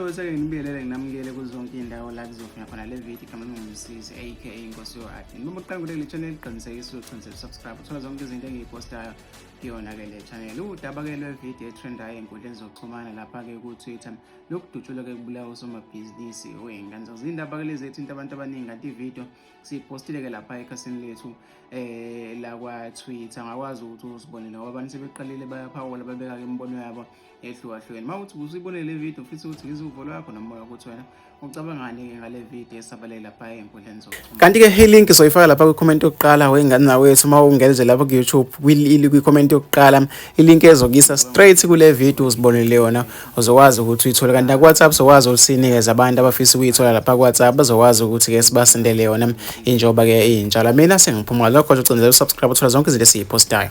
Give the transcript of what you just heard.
Wethu-ke nginibingelele nginamukele kuzo zonke iy'ndawo la kuzofika khona le video. Igama lami nguMsizi aka Inkosi yo-Admin. Uma uqala kule channel, qinisekisa uzoqinisela subscribe, uthola zonke izinto engiyipostayo kuyona-ke le channel. Udaba-ke lwe-video etrendayo ey'nkundleni zokuxhumana lapha-ke ku-Twitter lokudutshulwa-ke kubulawa usomabhizinisi wey'ngane. Zindaba-ke lezi ethinta abantu abaningi, kanti ividiyo siyipostile-ke lapha ekhasini lethu la kwa-Twitter. Ngakwazi ukuthi uzibonele ngoba abantu sebeqalile bayaphawula, babeka-ke imibono yabo ehlukahlukene. Uma uthi usuyibonele le video, ufisa ukuthi ngizwe uvo lwakho nomoya ukuthi wena ucabangani-ke ngale video esabalele lapha ey'nkundleni zokuxhumana. Kanti-ke i-link soyifaka lapha kwi-comment yokuqala, wengane nawethu. Uma ungena nje lapha ku-YouTube, kwi-comment yokuqala i-link ezokuyisa straight kule video uzibonele yona, uzokwazi ukuthi uyithole. Kanti naku-WhatsApp sokwazi ukuthi sinikeze abantu abafisa ukuyithola lapha ku-WhatsApp, bazokwazi ukuthi-ke sibasendele yona injengoba-ke injalo. Mina sengiphuma lokho nje, ucindezela usubscribe, uthola zonke izinto esiyiphostayo.